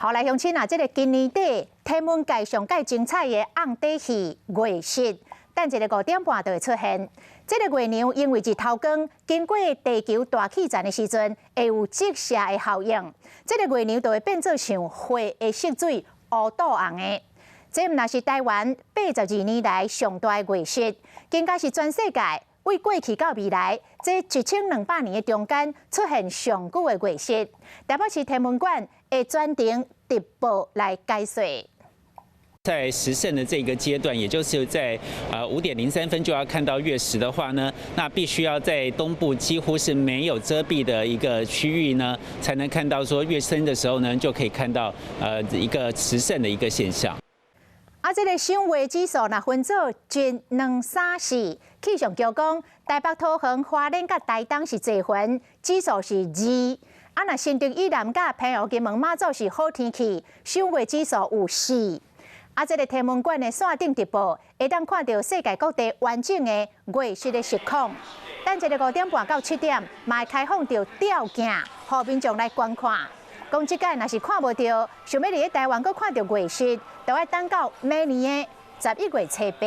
好來，鄉親啊，這个今年底天文界上蓋精彩的暗底戲月蝕，等一下5點半就會出現。這个月娘因為日頭光經過地球大氣層的時陣，會有折射的效應，這个月娘就會變做像火的色水烏肚紅的。這毋但是台灣82年來上大的月蝕，更加是全世界對過去到未來這1200年的中間出現上久的月蝕。台北市天文館會專程直播來解說。在食甚的這個階段，也就是在5點03分就要看到月食的話呢，那必須要在東部幾乎是沒有遮蔽的一個區域呢，才能看到說月升的時候呢，就可以看到一個食甚的一個現象。啊，這个賞月指數若分做一、兩、三、四，氣象局講，台北、桃園、花蓮佮台東是齊雲，指數是二。啊，若新竹以南佮澎湖、金門、馬祖是好天氣，賞月指數有四。啊，這个天文館的線頂直播，會當看著世界各地完整的月蝕的實況。等一下5點半到7點，嘛會開放著吊鏡，予民眾來觀看。講這擺若是看無著，想欲佇咧台灣閣看著月蝕，就愛等到明年的11月初八。